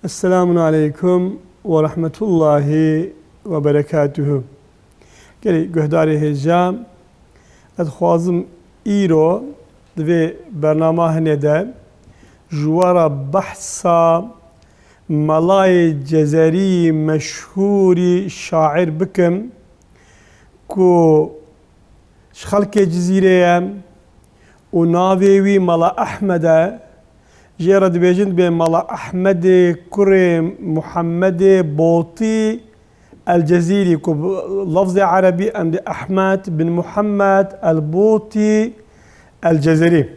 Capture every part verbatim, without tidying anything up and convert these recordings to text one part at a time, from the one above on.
Esselamun aleykum ve rahmetullahi ve berekatuhu. Gelî guhdarê hêja, ez dixwazim îro di vê bernama hinê de ji we re behsa Melayê Cezerî meşhûrî şaîr bikim ku ji xelkê Cizîrê ye û navê wî Mela Ehmed e. Jê re dibêjin dibê Mela Ehmedê kurê Muhemmedê Botî El Cezîrî, ku bi lafzê erebî em dê Ehmed bin Muhammed El Botî El Cezerî,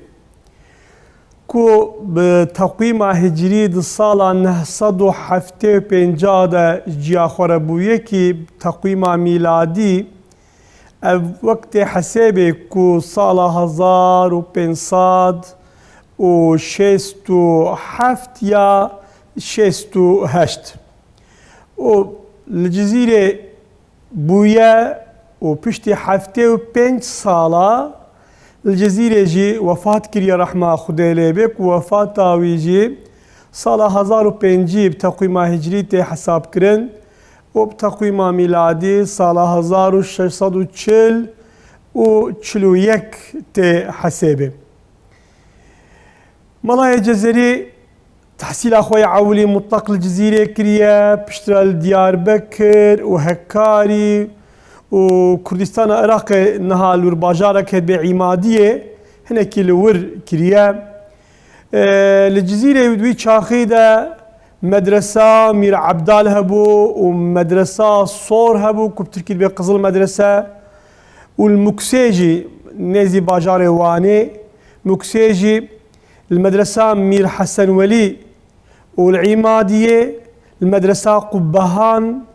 ku bi teqwîma hicrî di sala neh sed û heftê û pênc de ji ciya xwe re bûye, kî teqwîma mîladî ev wek tê hesêbê ku sala hezar û pênc sed û şêst û heft ya şêst û heşt û li Cizîrê bûye û piştî heftê û pênc sala li Cizîrê jî wefat kiriye, rehma Xwedê lê bê, ku wefata wî jî sala hezar û pêncî bi teqwîma hicrî tê hesabkirin û bi teqwîma mîladî sala hezar û şeş sed û çil û çil û yek tê hesêbê. Melayê Cezerî tehsîla xwe yê ewilî mutlaq li Cizîrê kiriye, piştre li Diyarbekir û Hekkarî û Kurdistana Iraqê niha li wir bajarek heye dibê Îmadiyê, hinekî li wir kiriye. E, li Cizîrê di wî çaxî de medresa Mîr Ebdal hebû û medresa Sor hebû, ku bi tirkî dibê Qizil Medrese, û li Muksê jî, nêzî bajarê Wanê, Muksê jî li medresa Mîr Hesen Welî û li Îmadiyê li medresa Qubbehan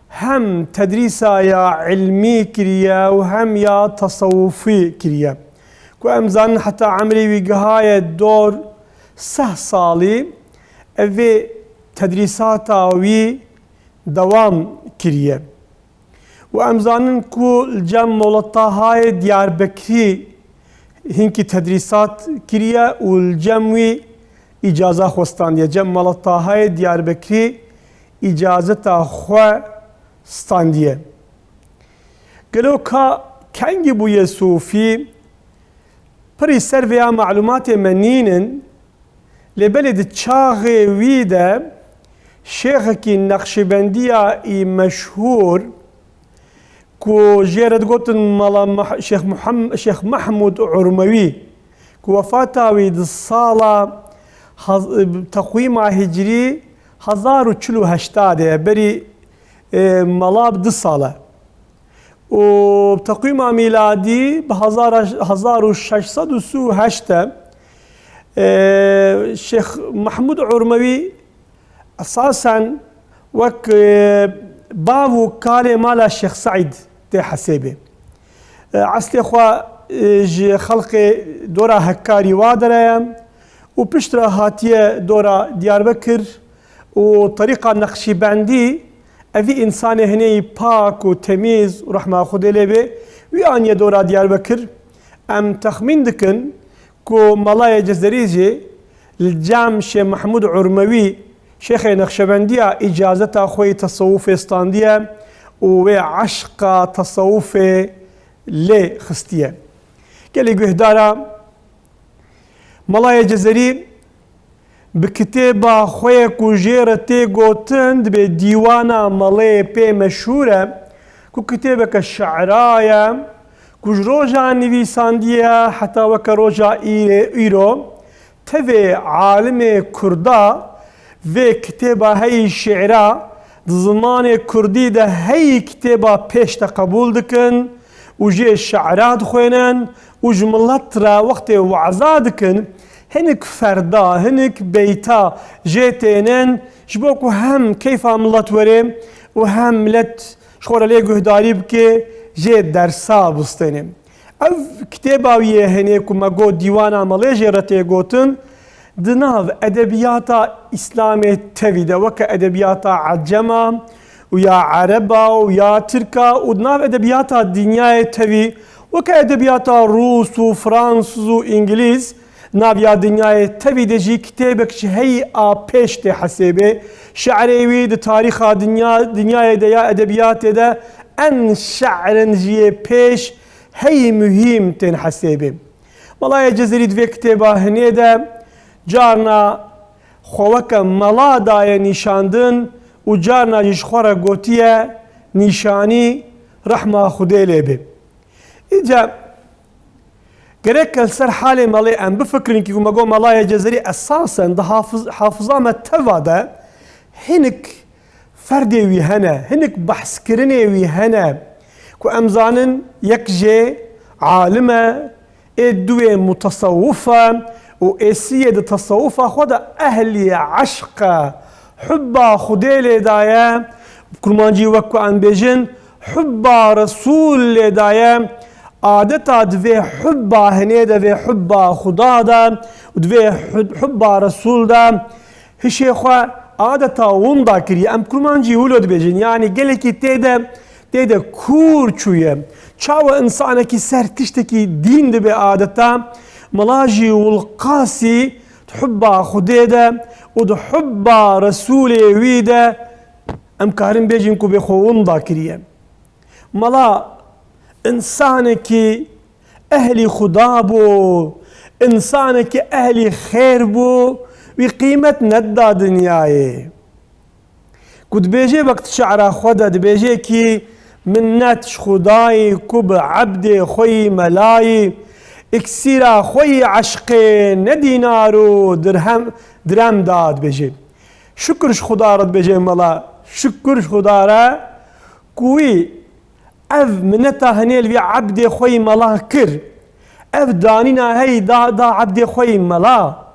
hem tedrîsa ya ilmî kiriye û hem ya tesewufî kiriye. Ku em zanin heta emrê wî gihaye dor seh salî, ev ê tedrîsata wî dewam kiriye. Û em zanin ku li cem Mola Tahayê Diyarbekirî hinkî tedrîsat kiriye û li cem wî îcaza xwe standiye. Cem Mola Tahayê Diyarbekirî îcazeta xwe standiye. Gelo ka kengî bûye sofî? Pirî ser vêya malûmatê me nînin, lê belê di çaxê wî de şêxekî Neqşîbendiya î meşhûr, ku jê re digotin Mala Meh-, Şêx Muhem-, Şêx Mehmûd Urmewî, ku wefata wî di sala hez-, teqwîma hicrî hezar û çil û heşt de ye, berî, e, mala bi du sal e. Û teqwîma mîladî bi hezar, hezar û şeş sed û sî û heşt de, e, Şêx Mehmûd Urmewî esasen wek, e, bav û kalê mala Şêx Seîd tê hesêbê. E, eslê xwe, e, ji xelqê dora Hekkarî wa dere ye û piştre hatiye dora Diyarbekir û terîqa Neqşîbendî, evî însanê hineyî pak û temîz û rehma Xwedê lê bê, wî aniye dora Diyarbekir. Em texmîn dikin ku Melayê Cezerî jî li cem Şêx Mehmûd Urmewî, Şêxê Neqşebendiya, îcazeta xwe yê tesewufê standiye û wê eşqa tesewufê lê xistiye. Gelî guhdara, Melayê Cezerî bi kitêba xwe ye ku jê re tê gotin, dibê Dîwana Melê pê meşhûr e, ku kitêbeke şi'ra ye, ku ji roja nivîsandiye heta weke roja îrê, îro, tevê alimê kurda vê kitêba heyî şi'ra di zimanê kurdî de heyî kitêba pêş de qebûl dikin û jê şi'ra dixwênin û ji milet re wextê weza dikin, hinek ferda, hinek beyta jê tênin, ji bo ku hem keyfa milet were û hem milet ji xwe re lê guhdarî bike, jê dersa bistêne. Ev kitêba wî yê hinê ku me got Dîwana Melê jê re tê gotin, di nav edebiyata Îslamê tevî de, weke edebiyata Ecema û ya Ereba û ya Tirka û di nav edebiyata dinyayê tevî, weke edebiyata Rûs û Fransûz û Îngilîz, Naviya dinyayê tevî de jî kitêbek ji heyî a pêş tê hesêbê. Şe'rê wî di tarîxa dinya, dinyayê de ya edebiyatê de en şe'rin ji yê pêş heyî muhîm tên hesêbê. Melayê Cezerî di vê kitêba hinê de carna xwe weke mela daye nîşandin û carna jî ji xwe re gotiye nîşanî rehma Xwedê lê be. Îca gerek li ser halê melê em bifikirin kî ku me got Melayê Cezerî esasen di hafiz-, hafiza me teva de hinek ferdê wî hene, hinek behskirinê wî hene ku em zanin yek jê alim e, ê duwê mutesewif e û ê siyê di tesewufa xwe de ehlî eşq e, hubba Xwedê lê daye, kurmancî wek ku em bêjin, hubba Resûl lê daye, adeta di vê hubba hinê de, vê hubba Xuda de û di vê hu-, hubba Resûl de hişê xwe adeta winda kiriye. Em kurmancî wilo dibêjin, yanî gelekî tê de, tê de kûr çûye. Çawa insanekî ser tiştekî dîn dibe adeta, mela jî wilqasî di hubba Xwedê de û di hubba Resûlê wî de, em karin bêjin ku bê xwe winda kiriye. Mela, insanekî ehlî Xuda bû, insanekî ehlî xêr bû, wî qîmet nedida dinyayê. Ku dibêje wek di şe'ra xwe de dibêje kî, minnet ji Xwedayî ku bi ebdê xwe yî melayî, îksîra xwe yî eşqê ne dînar û dirhem, dirhem da dibêje. Şukir ji Xuda re dibêje mela, şukir ji Xuda re ku wî ev mineta hinê li vî ebdê xwe yî mela kir. Ev danîna heyî da, da ebdê xwe yî mela.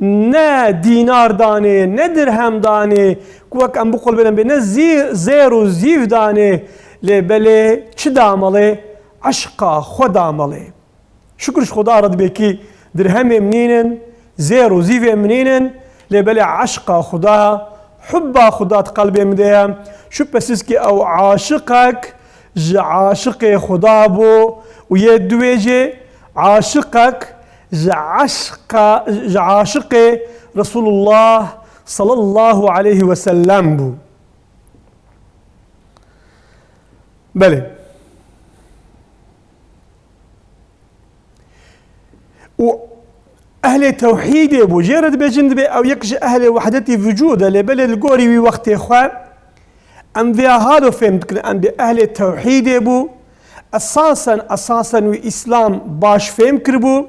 Ne dînar danê, ne dirhem danê, ku wek em biqulbênin bê, ne zî-, zêr û zîv danê. Lê belê çi da melê? Eşqa xwe da melê. Şukir ji Xuda re dibê kî dirhemê min nînin, zêr û zîvê min nînin, lê belê eşqa Xuda, hubba Xuda di qelbê min de ye. Şüphesiz ki ew aşiqek ji aşiqê Xuda bû û yê duwê jî aşiqek ji eşqa, ji aşiqê Resulullah sallallahu aleyhi ve sellem bû. Belê. Û ehlê tewhîdê bû. Jê re dibêjin, dibê ew yek ji ehlê wehdetî vucûd e, lê belê li gorî wî wextê xwe em vêya halo fêm dikin, em bê ehlê tewhîdê bû. Esasen, esasen wî Îslam baş fêm kiribû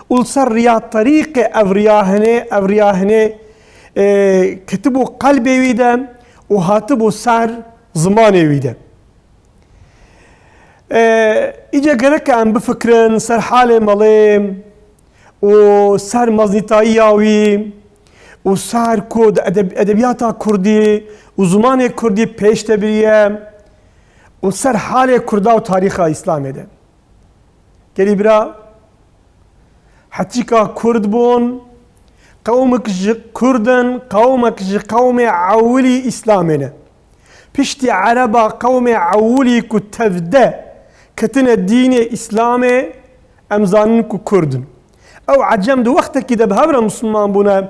û li ser riya terîqê ev riya hinê, ev riya hinê, e, ketibû qelbê wî de û hatibû ser zimanê wî de. E, îca gerek em bifikirin ser halê melê û ser meznîtayiya wî û ser ku di edeb-, edebiyata kurdî û zimanê kurdî pêş de biriye û ser halê kurda û tarîxa Îslamê de. Gelî bira, heçîka kurd bûn, qewmek ji kurd in, qewmek ji qewmê ewilî Îslamê ne. Piştî ereba qewmê ewilî ku tevde ketine dînê Îslamê, em zanin ku kurd in. Ew ecem di wextekî de bi hev re misilman bûne,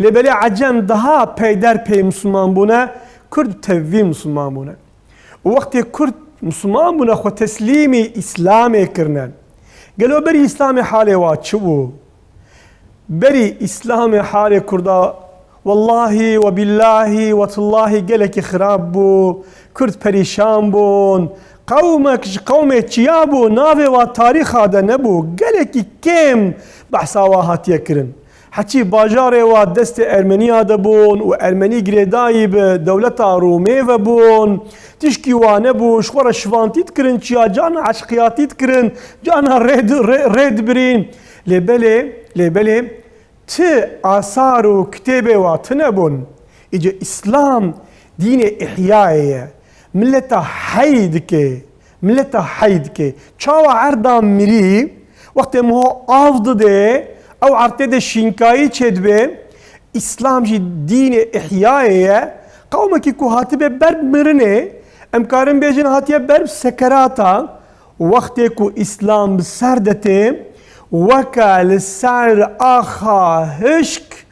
lê belê ecem daha peyder pê misilman bûne, kurd bi tevî misilman bûne. Û wextê kurd misilman bûne, xwe teslîmî Îslamê kirine. Gelo berî Îslamê halê wa çi bû? Berî Îslamê halê kurda wellahî we bîllahî we tillahî gelekî xirab bû. Kurd perîşan bûn. Qewmek ji qewmê çiya bû, navê wa tarîxa de nebû. Gelekî kêm behsa wa hatiye kirin. Heçî bajarê wa destê Ermeniya de bûn û Ermenî girêdayî bi dewleta Rûmê ve bûn. Tişkî wa nebû, ji xwe re şivantî dikirin, çiya cana eşqiyatî dikirin, cana rê di-, rê, rê dibirîn. Lê belê, lê belê ti asar û kitêbê wa tune bûn. Îca Îslam dînê îhyayê ye. Mileta hey dike. Mileta hey dike. Çawa erda mirî, wextê miho av dide, ew erd tê de şînkayî çêdibe, Îslam jî dînê îhyayê ye. Qewmekî ku hatibe ber mirinê, em karin bêjin hatiye ber sekerata, wextê ku Îslam bi ser de tê Weke li ser axa hişk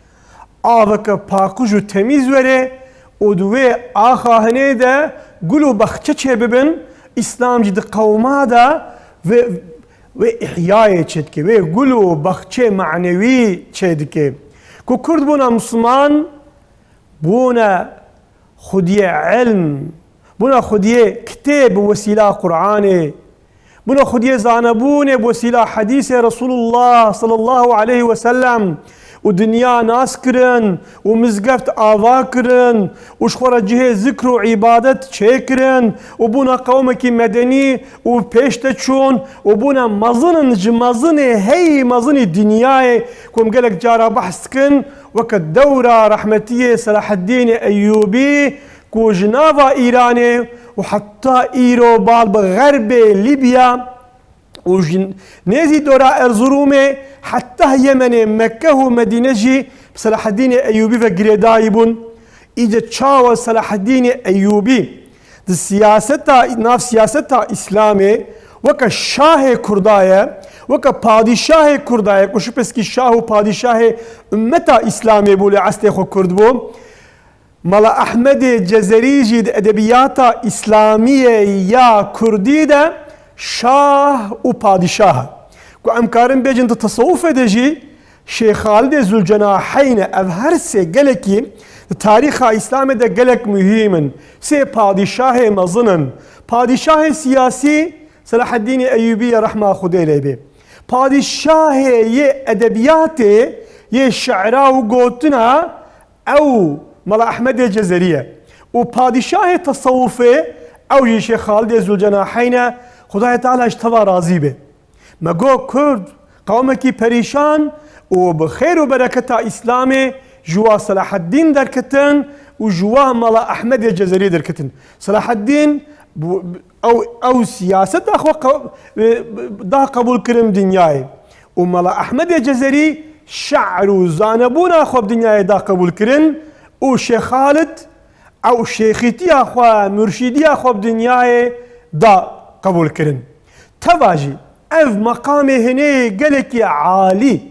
aveke paqij û temîz were û di wê axa hinê de gul û baxçe çêbibin, Îslam jî di qewma de vê, vê îhyayê çêdike, wê gul û baxçê manewî çêdike. Ku Kurd bûna Misliman, bûne xwediyê ilm, bûne xwediyê kitêb bi wesîla Qur'anê, bûne xwediyê zanebûnê bi wesîla hedîsê Resulullah sallallahu aleyhi ve sellem û dinya nas kirin û mizgeft ava kirin û ji xwe re cihê zikr û îbadet çêkirin û bûne qewmekî medenî û pêş de çûn û bûne mezin in ji mezinê hey mezinî dinyayê ku em gelek cara behs dikin. Weke dewra rehmetiyê Selaheddînê Eyûbî ku ji nava Îranê û heta îro bal bi xerbê Lîbya û ji nêzî dora Erzurumê heta Yemenê, Mekke û Medîne jî bi Selaheddînê Eyûbî ve girêdayî bûn. Îce çawa Selaheddînê Eyûbî di siyaseta, nav siyaseta Îslamê weke şahê Kurda ye, weke padîşahê Kurda ye, ku şipeskî şah û padîşahê ummeta Îslamê bû, lê eslê xwe Kurd bû. Mela Ehmedê Cezerî jî di edebiyata Îslamiyê ya Kurdî de şah û padîşah e. Ku em karin bêjin di tesewufê de jî Şêx Xalidê Zulcenaheyne, ev her sê gelekî di tarîxa Îslamê de gelek muhîm in. Sê padîşahê mezin in. Padîşahê siyasî Selaheddînê Eyûbî ye, rehma Xwedê lê bê. Padîşahê yê edebiyatê, yê şi'ra û gotina, ew Mela Ehmedê Cezerî ye. Û padîşahê tesewufê, ew jî Şêx Xalidê Zulcenaheyne, Xwedayê Teala ji te ve razî be. Me got Kurd, qewmekî perîşan û bi xêr û bereketa Îslamê ji wa Selaheddîn derketin û ji wa Mela Ehmedê Cezerî derketin. Selaheddîn bu, ew, ew siyaseta xwe qe-, e, da qebûl kirin dinyayê. Û Mela Ehmedê Cezerî şe'r û zanebûna xwe bi dinyayê da qebûl kirin û Şêx Xalid ew şêxîtiya xwe, murşîdiya xwe bi dinyayê da qebûl kirin. Teva jî ev meqamê hinê gelekî alî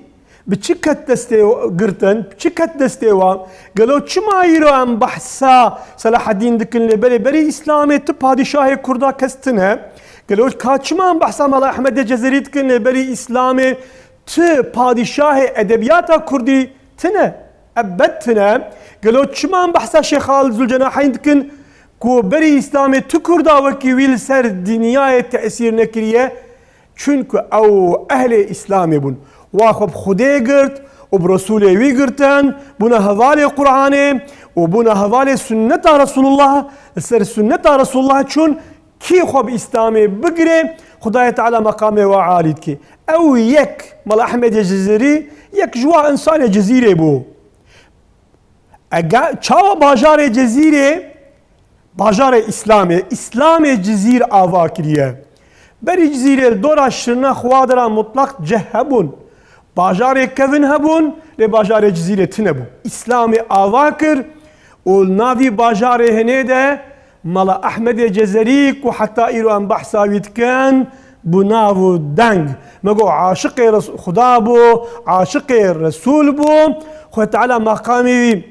bi çi ket destê girtin, bi çi ket destê wan? Gelo çima îro em behsa Selaheddîn dikin lê berê berî Îslamê tu padîşahê Kurda kes tine? Gelo ka çima em behsa Mela Ehmedê Cezerî dikin lê berî Îslamê tu padîşahê edebiyata Kurdî tine? Ebed tine. Gelo çima em behsa Şêx Xalid Zulcenaheyn dikin ku berî Îslamê tu Kurda wekî wî li ser dinyayê tesîr nekiriye? Çunku ew ehlê Îslamê bûn. Wa xwe bi Xwedê girt û bi Resûlê wî girtin, bûne hevalê Qur'anê û bûne hevalê sunneta Resulullah, li ser sunneta Resulullah çûn, kî xwe bi Îslamê bigire, Xwedayê Teala meqamê we alî dike. Ew yek, Mela Ehmedê Cizîrî, yek ji wa insanê Cizîrê bû. Ege-, çawa bajarê Cizîrê, bajarê Îslamê, Îslamê Cizîr ava kiriye. Berî Cizîrê li dora Şirnex, Xwadira Mutlaq cih hebûn. Bajarê kevin hebûn, lê bajarê Cizîrê tune bû. Îslamê ava kir û li navî bajarê hinê de Mela Ehmedê Cezerî ku heta îro em behsa wî dikin, bû nav û deng. Me got aşiqê Res-, Xuda bû, aşiqê Resûl bû. Xwedê Teala meqamê wî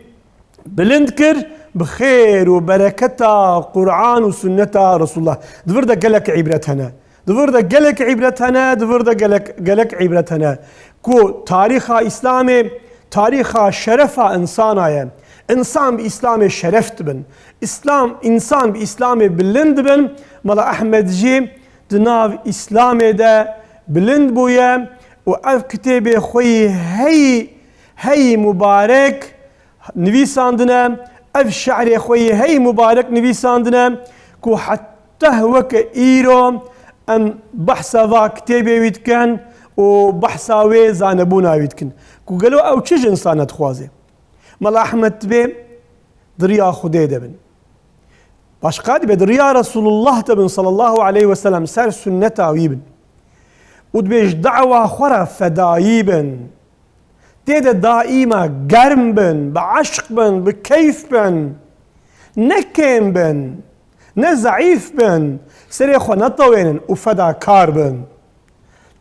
bilind kir, bi xêr û bereketa Qur'an û sunneta Resulullah. Di vir de gelek îbret hene. Di vir de gelek îbret hene, di vir de gelek, gelek îbret hene. Ku tarîxa Îslamê, tarîxa şerefa insana ye. Însan bi Îslamê şeref dibin. Îslam, însan bi Îslamê bilind dibin. Mela Ehmed jî di nav Îslamê de bilind bûye û ev kitêbê xwe yî hey, hey mubarek nivîsandine, ev şi'rê xwe yê hey mubarek nivîsandine ku heta weke îro em behsa va kitêbê wî dikin û behsa wê zanebûna wî dikin. Ku gelo ew çi ji însana dixwaze? Mela Ehmed dibê di riya Xwedê de bin. Başqa dibe di riya Resulullah de bin sallallahu aleyhi ve sellem, ser sunneta wî bin. Û dibê ji dawa xwe re fedayî bin. Tê de daîma germ bin, bi eşq bin, bi keyf bin. Ne kêm bin, ne zeîf bin, serê xwe netewênin û fedakar bin.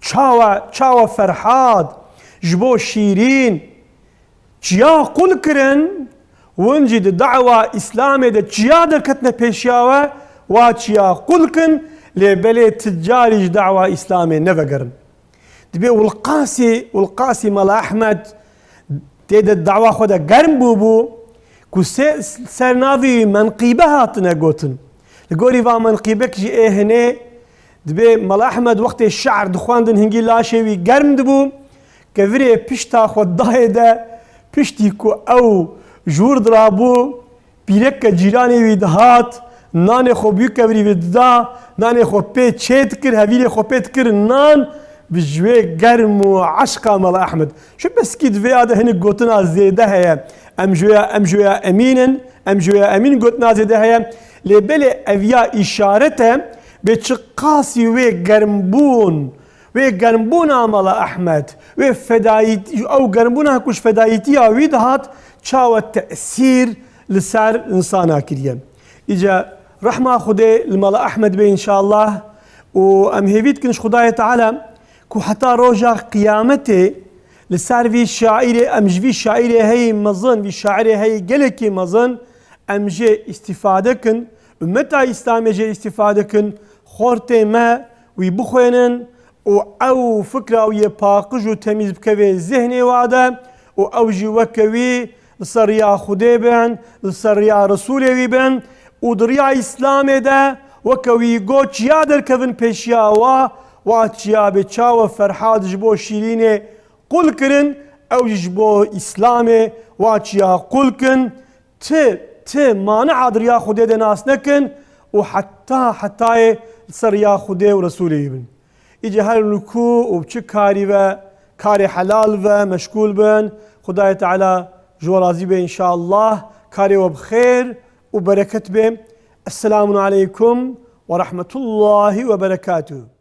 Çawa, çawa Ferhad ji bo Şîrîn çiya qul kirin, win jî di dawa Îslamê de çiya derketine pêşiya we, wa çiya qul kin, lê belê ti carî ji dawa Îslamê nevegerin. Dibê Wilqasî, Wilqasî Mela Ehmed tê de dawa xwe de germ bûbû, ku sê ser navî menqîbe hatine gotin. Li gorî va menqîbek jî ê hinê, dibê Mela Ehmed wextê şe'r dixwendin hingî laşê wî germ dibû, kevirê pişta xwe dayê de, piştî ku ew ji wir dirabû, pîreke cîranê wî dihat, nanê xwe bi wî kevirî wî dida, nanê xwe pê çê dikir, hevîrê xwe pê dikir nan, bi ji wê germ û eşqa Mela Ehmed. Şu peskî di vê ya de hinek gotina zêde heye. Em ji wê ya, em ji wê ya emîn in, em ji wê ya emîn gotina zêde heye. Lê belê ev ya îşaret e, bê çiqasî wê germbûn, wê germbûna Mela Ehmed, wê fedayît-, ew germbûna ku ji fedayîtiya wî dihat, çawa tesîr li ser insana kiriye. Îca rehma Xwedê li Mela Ehmed be înşallah û em hêvî dikin ji Xwedayê Teala ku heta roja qiyametê li ser vî şaîrê, em ji vî şaîrê heyî mezin, vî şaîrê heyî gelekî mezin, em jê îstîfade kin, ummeta Îslamê jê îstîfade kin, xortê me wî bixwênin û ew fikra wî yê paqij û temîz bikeve zihnê wa de û ew jî weke wî li ser riya Xwedê bin, li ser riya Resûlê wî bin û di riya Îslamê de weke wî got çiya derkevin pêşiya wa, wa çiya bê çawa Ferhad ji bo Şîrînê qul kirin, ew jî ji bo Îslamê wa çiya qul kin. Ti, ti mani'a di riya Xwedê de nas nekin û heta hetayê li ser riya Xwedê û Resûlê wî bin. Îca her li ku û bi çi karî ve, karê helal ve meşgûl bin, Xwedayê Teala ji we razî be înşallah, karê we bi xêr û bereket be. Esselamun aleykum ve rahmetullahi ve berekatuhu.